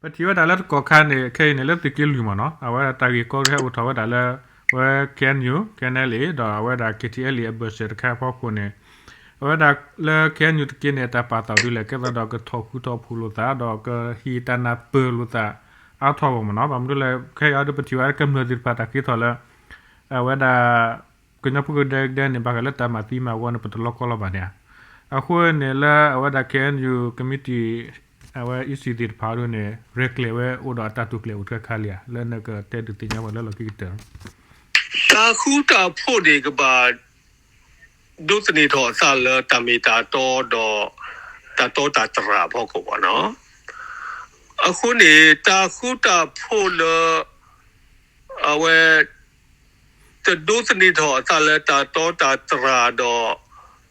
ပထံၣ်ဝဲဒၣ်လၢတကီၢ်ခါန့ၣ် ခဲအံၤန့ၣ် လၢသုးက့လွံၢ်မ့ၢ်နီၤ အဝဲဒၣ်တၢ်ဂ့ၢ်ကီဟဲအိၣ်ထီၣ်ဝဲဒၣ်လၢ ဝဲ K N U K N L A ဒီးအဝဲဒၣ် K T L A အဘၢၣ်စၢၤတခါအဖီခိၣ်န့ၣ် အဝဲဒၣ်လၢ K N U တက့ၢ်န့ၣ် တၢ်ပာ်သးဒ်လဲၣ် ကဲသးဒီးကထီၣ်ဃူထီၣ်ဖိးလိာ်သး ဒီးကဟံးတၢ်နၢ်ပၢၢ်လိာ်သးအါထီၣ်မ့ၢ်နီၤ. ဘၣ်မနုၤလဲၣ် ခဲအံၤဒီးပထံၣ်ဝဲကမျၢၢ်သ့ၣ်တဖၣ်တၢ်က့ၤထီၣ်လၢ အဝဲဒၣ် ကညီဖိကဒဲကဒဲန့ၣ် ဘၣ်ဃးလၢတၢ်မၤသံမၤဝီန့ၣ် ပတလီကီလီၤဘၣ်န့ၣ်ဧါ. အဃိန့ၣ်လၢအဝဲဒၣ် K N U committee အဝဲ E C သ့ၣ်တဖၣ်ဒ်န့ၣ် ရဲၣ်ကျဲၤဝဲအိၣ်ဒီးအတၢ်တိာ်ကျဲၤအိၣ်တခါခါလံဧါ လၢနကတဲဒုးသ့ၣ်ညါဝဲလၢလီၢ်ခံကတၢၢ် တၢ်ဃူတၢ်ဖိးန့ၣ်ကဘၣ် ဒိးသန့ၤထီၣ်အသးလၢတၢ်မ့ၢ်တၢ်တီဒီး တၢ်တီတၢ်တြၢ်အဖီခိၣ်ဘၣ်နီၤ. အဃိန့ၣ် တၢ်ဃူတၢ်ဖိးလၢ အဝဲ တဒိးသန့ၤထီၣ်အသးလၢတၢ်တီတၢ်တြၢ်ဒီး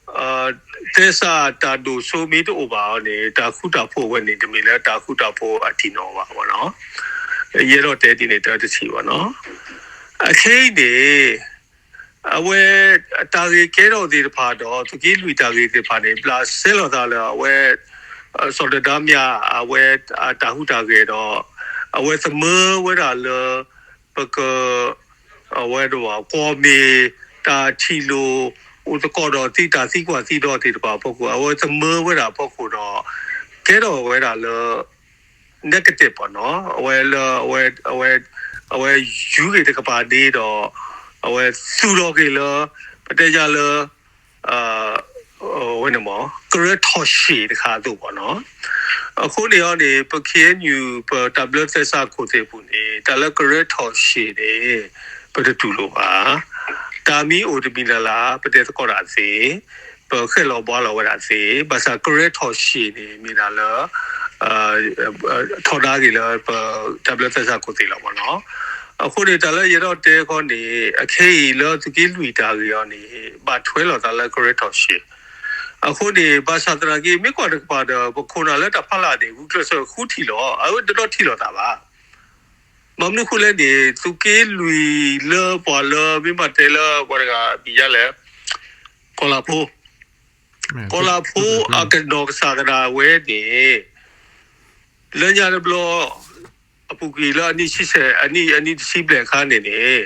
သဲစးတၢ်ဒိၣ်စိမ့ၢ်တအိၣ်ဘၣ်အီၤန့ၣ် တၢ်ဃူတၢ်ဖိးဝဲန့ၣ် တမ့ၢ်လၢတၢ်ဃူတၢ်ဖိးအတံၢ်နီၢ်ဘၣ်ဘၣ်နီၤ. ယအဲၣ်ဒိးတဲဒ်န့ၣ်တၢ်တထံၣ်ဘၣ်နီၤ. အခဲအံၤန့ၣ် အဝဲ တၢ်ဂ့ၢ်ကဲထီၣ်သ့ၣ်တဖၣ်ဒီး သုးက့လွံၢ်တၢ်ဂ့ၢ်သ့ၣ်တဖၣ်န့ၣ် ဘျးစဲလီၤသးလၢအဝဲ စီၤနဒါမၠး အဝဲတၢ်ဟူးတၢ်ဂဲၤဒီး အဝဲသမၢဝဲဒၣ်လၢ ပက အဝဲ ကွီၢ်မ့ၢ်တၢ်ထံၣ်လိာ် အိၣ်သကိးဒီးသံတၢ်သံကွၢ်သံဒိးသ့ၣ်တဖၣ်အဖီခိၣ် အဝဲသမၢဝဲဒၣ်အဖီခိၣ်ဒီး ကဲထီၣ်ဝဲဒၣ်လၢ negative ဘၣ်နီၤ. အဝဲလၢ အဝဲ အဝဲ အဝဲယူၤက့ၤတကပၤဒ့ဒီး အဝဲသူၣ်ထီၣ်က့ၤလၢ ပတဲယၤလၢ ဝဲန့ၣ်မ့ၢ် ကရၢထီၣ်ရှ့ၣ်တခါအသိးဘၣ်နီၤ. အဃိန့ၣ်အီၤန့ၣ် ပ K N U ပတၢ်ဘျၢသဲစးခိၣ်သ့ၣ်ပူၤန့ၣ် တၢ်လၢကရၢထီၣ်ရှ့ၣ်န့ၣ် ပတတူၢ်လိာ်ဘၣ်. တၢ်မ့ၢ်အိၣ်တမံၤလၢ်လၢ် ပတဲသကိးတၢ်သ့, ပဃဲၣ်လီၤဘှါလီၤဝဲဒၣ်သ့, ဘၣ်ဆၣ်ကရၢထီၣ်ရှ့ၣ်န့ၣ် မ့ၢ်ဒၣ်လၢ ထီဒါက့ၤလၢပတၢ်ဘျၢသဲစးခိၣ်သ့ၣ်လီၤမ့ၢ်နီၤ. အဃိန့ၣ် တၢ်လၢယအဲၣ်ဒိးတဲခီန့ၣ် အခဲအံၤလၢသုးက့လွံၢ်တၢ်ဂ့ၢ်အီၤန့ၣ် ဘၣ်ထွဲလိာ်သးလၢကရၢထီၣ်ရှ့ၣ် အဃိန့ၣ် ဘၣ်ဆၣ်သနာ်က့ မ့ၢ်ကွၢ်တကပၤဒီး ပခိၣ်နၢ်လၢတၢ်ဖးလၢ်န့ၣ် ဂုာ်ကျဲးစၢးဃုထံၣ်လီၤ, အဝဲတဒီထံၣ်လိာ်သးဘၣ်. ဘၣ်မနုၤအဃိလဲၣ်န့ၣ် သုးက့လွံၢ်လၢပှၤလၢမ့ၢ်ဘၣ်တဲလၢပှၤတဂၤဘံၣ်ယါလဲၣ်, ကီၤလၤဖိ, ကီၤလၤဖိအကနီၤကစၢ်သရၣ်ဝဲန့ၣ် လၢညါတဘျီ အပူၤကွံာ်လၢအနံၣ်ဆံဆဲး အနံၣ် အနံၣ်တဆံဘျဲၣ်အခါန့ၣ်န့ၣ်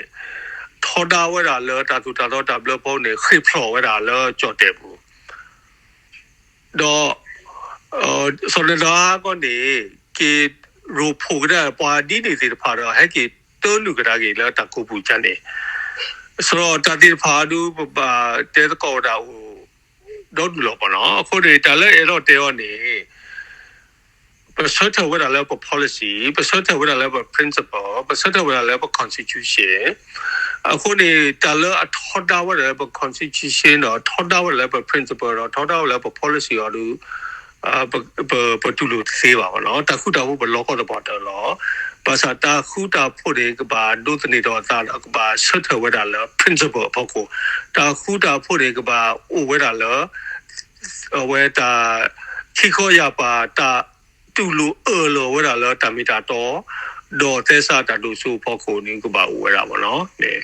ထီဒါဝဲဒၣ်လၢတၢ်သိၣ်တၢ်သီတၢ်ဘျၢဖီန့ၣ် ဃ့ၢ်ဖျိးဝဲဒၣ်လၢကၠီၣ်တဲၣ်ပူၤ ဒီး စီၤနဒါကီန့ၣ် က့ၤရိၣ်ဖှိၣ်ကဒါပှၤဒ်န့ၣ်သ့ၣ်တဖၣ်ဒီး ဟဲက့ၤတၢနုာ်ကဒါက့ၤလၢတၢ်ကိးပူၤကန့ၣ်, ဆိုတော့ တၢ်သ့ၣ်တဖၣ်အဒု ပဘၣ်တဲသကိးဝဲဒၣ်အိၣ် ဒီဒူၣ်လီၤပနီၤ. အဃိန့ၣ် တၢ်လၢအဲၣ်ဒိးတဲအီၤန့ၣ် ပဆၢထၢၣ်ဝဲဒၣ်လၢပ policy, ပဆၢထၢၣ်ဝဲဒၣ်လၢပ principle, ပဆၢထၢၣ်ဝဲဒၣ်လၢပ constitution. အဃိန့ၣ် တၢ်လၢအထီဒါဝဲဒၣ်လၢပ constitution ဒီး ထီဒါဝဲဒၣ်လၢပ principle ဒီး ထီဒါဝဲဒၣ်လၢပ policy အီၤဒီး ပတူၢ်လိာ်တသ့ဘၣ်နီၤ. တၢ်ဃူတၢ်ဖိးပလီၤကီၢ်တပှၢ်တၢၢ်လီၤ. ဘၣ်ဆၣ်တၢ်ဃူတၢ်ဖိးန့ၣ် ကဘၣ်ဒိးသန့ၤထီၣ်အသးဒီး ကဘၣ်ဆၢထၢၣ်ဝဲဒၣ်လၢ principle အဖီခိၣ်, တၢ်ဃူတၢ်ဖိးန့ၣ် ကဘၣ်အိၣ်ဝဲဒၣ်လၢ အဝဲတၢ် ခံခီယၢ်ပၤ တၢ်တူၢ်လိာ်အၢၣ်လီၤဝဲဒၣ်လၢတၢ်မ့ၢ်တၢ်တီ, ဒီးသဲစးတၢ်ဒိၣ်စိအဖီခိၣ်န့ၣ် ကဘၣ်အိၣ်ဝဲဒၣ်မ့ၢ်နီၤန့ၣ်